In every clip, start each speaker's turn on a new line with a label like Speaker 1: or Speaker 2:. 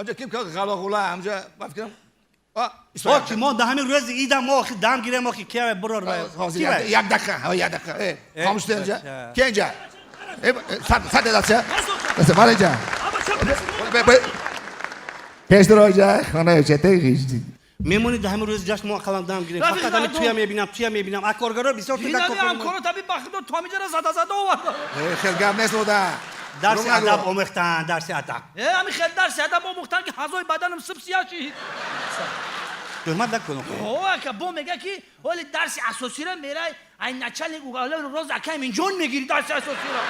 Speaker 1: Ҳамҷа ким ка ғалағула, ҳамҷа ман фикрам.
Speaker 2: Ки мо да ҳамин рӯзи ида мо охи дам гирем, охи ки бурор.
Speaker 1: Як дақиқа, як дақиқа. Хомӯш инҷа. Ки инҷа? Сад дастя. Ман инҷа. Пеш дорожа, хона чете ғижди.
Speaker 2: Мемонӣ да ҳамин рӯзи ҷашн, мо ақаллан дам гирем. Фақат ҳамин туя мебинам, туя мебинам. А коргаро бисёр.
Speaker 3: Ҳамкоро таби бахидо то ҳаминҷара зада зада овард.
Speaker 1: Хел гап нест ода.
Speaker 2: Дарси адаб омӯхтан, дарси адаб.
Speaker 3: Ҳамин хел дарси адаб омӯхтан, ки ҳазои баданам сиб сия шид.
Speaker 2: Тӯҳмат накун.
Speaker 3: О, ака, бо мега, ки ҳоли дарси асосиро мерай, ай начальник уголовный розыск ака Аминҷон мегири дарси асосиро.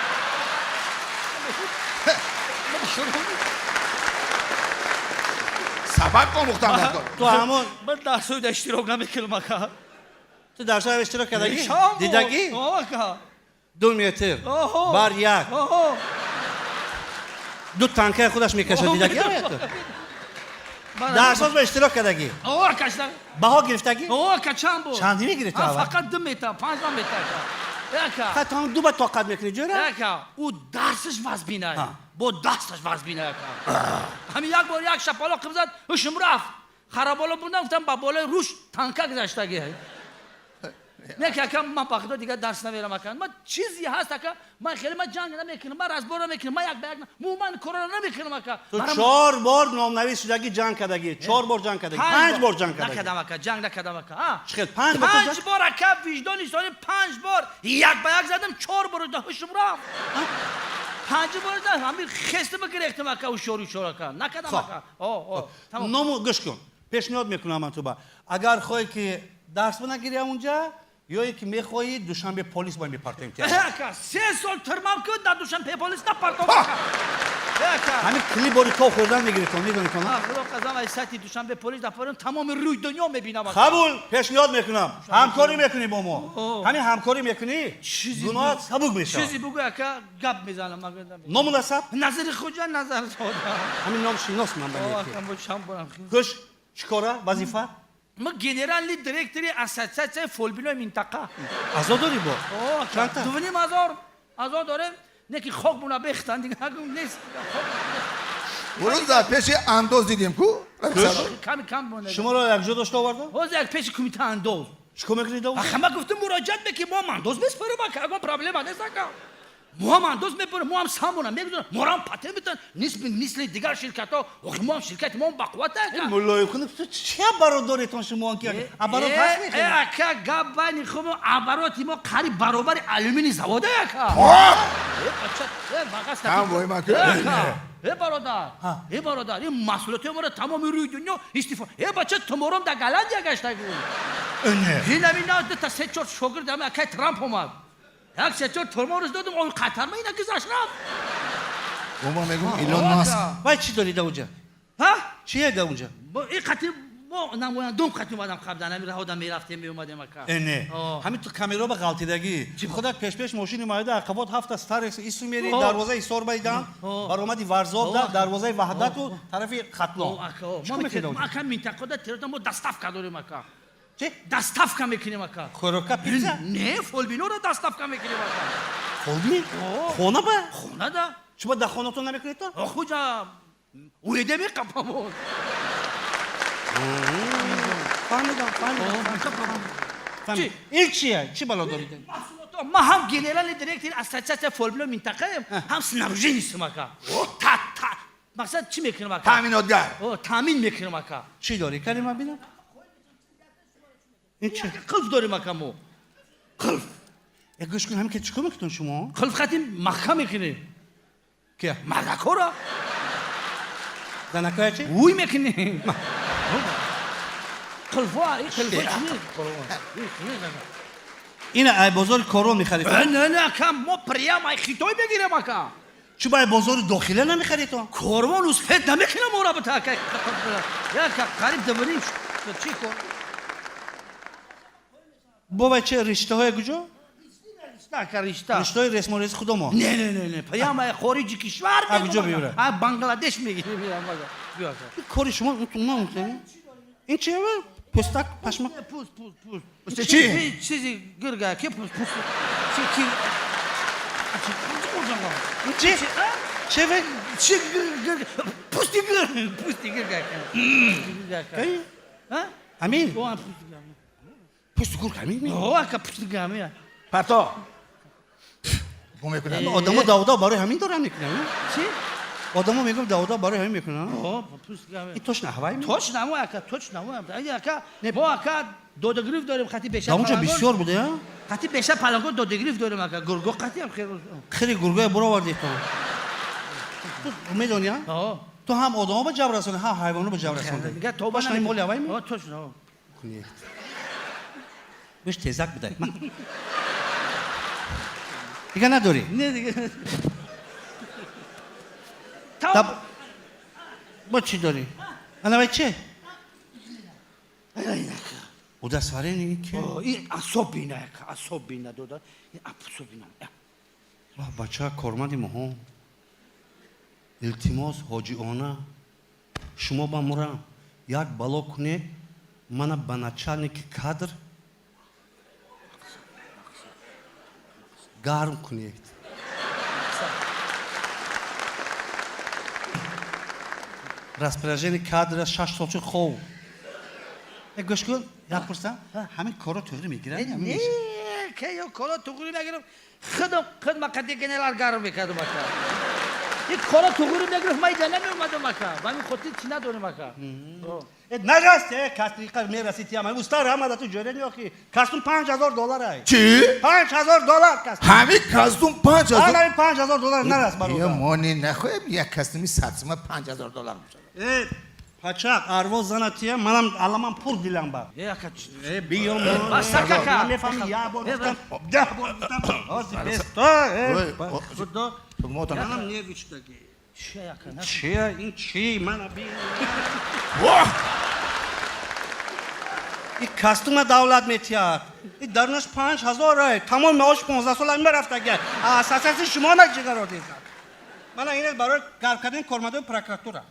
Speaker 1: Сабақ омӯхтан дар кор.
Speaker 2: Ту ҳамон
Speaker 3: Ман дарсоида иштирок намекунам, ака.
Speaker 2: Ту дарсои иштирок кардагӣ? Дидагӣ?
Speaker 3: О, ака.
Speaker 2: 2 метр бар як. Ду танкаи худаш мекашад, дидагӣ? Дарсоз ба иштирок кардагӣ?
Speaker 3: О, ака.
Speaker 2: Баҳо гирифтагӣ?
Speaker 3: О, ака, чанд бор.
Speaker 2: Чанд мегирифта?
Speaker 3: Фақат 2 метр, панҷ метр, ака.
Speaker 2: Ту ҳам ду ба тоқат мекунӣ, ҷӯра?
Speaker 3: Ака, ӯ дарсаш вазбинай, бо дасташ вазбинай, ака. Ҳамин як бор як шапалоқ зад, ҳушм рафт, хараболо бурдам, гуфтам, ба болои рӯш танка гузаштагӣ. Не ки, ака, ман ба худо дигар дарс намерам, ака. Ман чизе ҳаст, ака, ман хеле ман ҷанг намекунам, ман разбор намекунам, ман як ба як ман корро намекунам, ака.
Speaker 2: Ту чор бор номнавис шудагӣ, ҷанг кардагӣ, чор бор ҷанг кардагӣ, панҷ бор ҷанг кардагӣ.
Speaker 3: Накардам, ака, ҷанг накардам, ака.
Speaker 2: Чӣ хел панҷ бор?
Speaker 3: Панҷ бор, ака, виҷдони соли панҷ бор як ба як задам, чор бор ҳушм рафт, панҷ бор ҳамин хеста бигирехтам, ака, ҳушёр, ҳушёр, ака, накардам, ака.
Speaker 2: Ному гӯш кун, пешниҳод мекунам ман туба: агар хоҳӣ, ки дарс нагирӣ онҷа, ё ки мехоҳӣ, Душанбе полис бо мепартоем.
Speaker 3: Ака, 3 сол тирмам ку, дар Душанбе полис напартом.
Speaker 2: Ҳамин кили бори то хӯрдан мегиритон, медонитон?
Speaker 3: Худо қасам, ай сати Душанбе полис напарем, тамоми рӯи дунё мебинам.
Speaker 2: Қабул, пешниҳод мекунам, ҳамкорӣ мекунӣ бо мо, ҳамин ҳамкорӣ мекунӣ, гуноҳат сабук мешавад.
Speaker 3: Чизе бугӯ, ака, гап мезанам.
Speaker 2: Ному насаб?
Speaker 3: Назари Хуҷа Назарзода.
Speaker 2: Ҳамин ном шинос ман. Гӯш, чӣ кора, вазифа?
Speaker 3: Ма генеральный директори ассотсиатсияи фолбинои минтақа.
Speaker 2: Аъзо дорӣ бо?
Speaker 3: 2,5 ҳазор аъзо дорем, не ки хок буна бехтан, дигар нест.
Speaker 1: Рӯз дар пеши андоз дидем ку.
Speaker 3: Ками кам.
Speaker 2: Шуморо якҷо дошта овардам.
Speaker 3: Ҳозир як пеши кумита андоз.
Speaker 2: Чӣ кор мекунед?
Speaker 3: Ама гуфтам, муроҷиат мекунем, мо ҳам андоз меспорем, ака, ягон проблема нест, ака. Мо ҳам андоз мепорем, мо ҳам самона мегузорем, моро ҳам патент метан мисли дигар ширкатҳо. Охи мо ҳам ширкати мо ҳам бақувват, ака.
Speaker 2: Мулоим, чи оборот доритон шумо, ки оборот ҳаст?
Speaker 3: Ака, гап байни хуб, обороти мо қариб баробари алюминий завода, ака. Э, бародар, э, бародар, ин маҳсулоти моро тамоми рӯи дунё истифода. Э, бача, тумором дар Голландия гаштагӣ. Ин ҳамин та се чор шогирд ҳами акай Трамп омад, як се чор тормоз додум, ой, қатарма ина гузашт, рафт.
Speaker 1: Мо мегум, Илон Маск.
Speaker 2: Вай, чӣ дорӣ да унҷа?
Speaker 3: Ҳа?
Speaker 2: Чие да унҷа?
Speaker 3: Ин қати мо намояндум, қати омадам, қабдан ҳамин раҳода мерафтем, меомадем, ака.
Speaker 2: Э, не, ҳамин ту камеро ба ғалтидагӣ худат пешпеш мошини майда, ақабот ҳафта старекс ису мери, дарвозаи Ҳисор байдан баромади, Варзоб да, дарвозаи Ваҳдату тарафи Хатлон.
Speaker 3: Ака, минтақада территория мо доставка дорем, ака.
Speaker 2: Чи?
Speaker 3: Доставка мекунем, ака.
Speaker 2: Хӯрока, пицца?
Speaker 3: Не, фолбиноро доставка мекунем, ака.
Speaker 2: Фолбин хона ба?
Speaker 3: Хона да.
Speaker 2: Шумо дар хонатон намекунед то?
Speaker 3: Хуҷа уеде меқапам.
Speaker 2: Фаҳмидам, фаҳмидам. Ин чия, чӣ бало дорид?
Speaker 3: Ман ҳам генеральный директори ассотсиатсия фолбино минтақаем, ҳам снабженецм, ака. Мақсад чӣ мекунам, ака?
Speaker 1: Таъминотгар.
Speaker 3: Таъмин мекунам, ака.
Speaker 2: Чӣ дорӣ, кани ман бинам, ин чи?
Speaker 3: Қулф дорем, ака, мо қулф.
Speaker 2: Э, гӯш кун, ҳамин ки чӣ кор мекунед шумо?
Speaker 3: Қулф хати маҳкам мекунем.
Speaker 2: Ки?
Speaker 3: Мардакора.
Speaker 2: Занакоя чи?
Speaker 3: Уй мекунем қулфо, қулфо.
Speaker 2: Ина ай бозори корон мехаред?
Speaker 3: Не, не, ака, мо прямо ай Хитой мегирем, ака.
Speaker 2: Чӣ ба ай бозори дохила намехаред то?
Speaker 3: Корвон успеть намекунам ора бита, ака. Ака, қариб дабарим чӣ кор.
Speaker 2: Бобай, че риштаҳое куҷо?
Speaker 3: Ака, ришта.
Speaker 2: Риштаҳои ресмонрези худомо?
Speaker 3: Не, не, не, не, прямо ай хориҷи кишвар.
Speaker 2: А куҷо мебарад?
Speaker 3: А Бангладеш мегирем.
Speaker 2: Кори шумо ин чи? Пӯстак, пашма?
Speaker 3: Пӯст, пӯст, пӯст.
Speaker 1: Чӣ?
Speaker 3: Чизи гирга ки пӯст, пӯст. Чи ки?
Speaker 2: Чи? Че ве?
Speaker 3: Чи гир пусти гир пусти гир ака.
Speaker 2: Кай?
Speaker 3: А?
Speaker 2: Амин.
Speaker 3: О, пусти гир.
Speaker 2: Пусти гург ҳамин ми?
Speaker 3: О, ака пусти гир ҳамин.
Speaker 1: Парто. Гум мекунад.
Speaker 2: Одамо давда барои ҳамин дорам мекунам.
Speaker 3: Чи?
Speaker 2: Одамо мегӯям давда барои ҳамин мекунам.
Speaker 3: О, пусти гир ҳамин.
Speaker 2: Ин точно ҳавай ми?
Speaker 3: Точно мо ака, точно мо. Ака, мо ака додагирифт дорем хати беша.
Speaker 2: Дар онҷо бисёр буда, я?
Speaker 3: Хати беша палангон додагирифт дорем ака. Гурго қати ҳам хел.
Speaker 2: Хеле гургое буровардӣ ту. Ту медонӣ, а?
Speaker 3: О.
Speaker 2: Ту ҳам одамо ба ҷабр расондӣ, ҳам ҳайвоно ба ҷабр расондӣ.
Speaker 3: Дига тоба
Speaker 2: Точно ин моли ҳавай ми?
Speaker 3: О, точно.
Speaker 2: Кунед. Беш тезак бидай. Дига надорӣ?
Speaker 3: Не дига. Там
Speaker 2: Бо чӣ дорӣ? Ана вай че? Удостоверение ки?
Speaker 3: Ин особина ака, особина дода. Ин особина.
Speaker 2: Ва бача корманди моҳо. Илтимос ҳоҷиона шумо ба мурам як бало кунед, мана ба начальники кадр гарм кунед. Распоряжение кадра 6 сол шуд хов. Э гӯш кун, як пурсам, ҳамин корро туғри мегирад?
Speaker 3: Не, ке ё коро туғри нагирам. Худам худма қати генерал гарм мекардам ака. Ин коро туғри нагирифт, ман иҷа намеомадам ака. Ба ҳамин хотир чӣ надорем ака.
Speaker 2: Э нараст, э кастриқа мерасид тиям. Устар ҳама да ту ҷоре меохи. Кастум 5000 доллар ай.
Speaker 1: Чӣ?
Speaker 2: 5000 доллар кастум.
Speaker 1: Ҳамин кастум 5000?
Speaker 2: Ҳамин 5000 доллар нараст
Speaker 1: Ё
Speaker 2: бародар.
Speaker 1: мони нахоҳем як кастуми 100 сума 5000 доллар бошад.
Speaker 2: Э пачақ арвоз зана тиям, манам аламам пур дилам ба.
Speaker 3: Э ака.
Speaker 2: Э биём.
Speaker 3: Баста кака.
Speaker 2: Мефаҳми як бор
Speaker 3: Э,
Speaker 2: гуфтам, 10 бор гуфтам. Ҳозир бесто, э
Speaker 1: Ой,
Speaker 2: худо.
Speaker 1: Тугмота.
Speaker 2: Манам невичтаги.
Speaker 3: Чӣ ака? На.
Speaker 2: Чи ин чи мана би.
Speaker 1: Воҳ!
Speaker 2: Ин кастума давлат метиҳад. Ин дарунаш 5000 ай. Тамоми маош 15 сол ҳамин рафтагиай. Ассотсиатсияи шумо на ҷигаро дезад. Мана инаш барои гарм кардани кормандони прокуратура.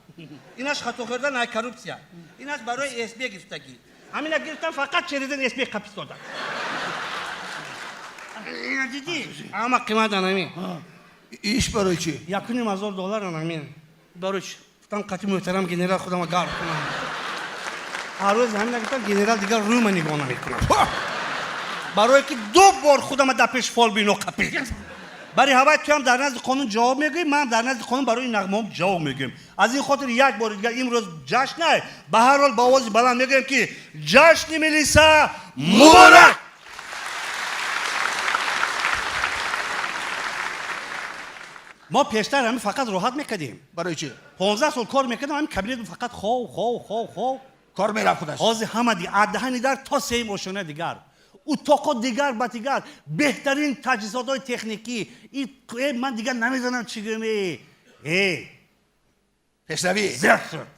Speaker 2: Инаш хато хӯрдан ай коррупсия. Инаш барои СБ гирифтагӣ. Ҳамина гирифтам фақат черезен СБ қапистода. Ина дидӣ? Ама қимат анамин.
Speaker 1: Иш барои чӣ?
Speaker 2: 1500 доллар анамин.
Speaker 3: Барои чӣ?
Speaker 2: Гуфтам қати муҳтарам генерал худама гарм кунам. Ҳар рӯз ҳамина гуфтам генерал дигар рӯйма нигоҳ намекунам. Барое ки 2 бор худама дар пеш фолбино қапид. Барои ҳавай туям дар назди қонун ҷавоб мегӯӣ, манам дар назди қонун барои нағмаҳом ҷавоб мегӯем. Аз ин хотир як бори дигар имрӯз ҷашн ай, ба ҳар ҳол ба овози баланд мегӯем ки ҷашни милиса муборак! Мо пештар ҳамин фақат роҳат мекардем.
Speaker 1: Барои чӣ?
Speaker 2: 15 сол кор мекардем, ҳамин кабинет фақат хов, хов, хов, хов.
Speaker 1: Кор мерафт худаш.
Speaker 2: Ҳозир ҳама аз даҳани дар то сеюм ошёна дигар. Утоқо дигар ба дигар, беҳтарин таҷҳизотҳои техникӣ. Ман дигар намедонам чӣ гӯям.
Speaker 1: Пешравӣ.
Speaker 2: Зиёд шуд.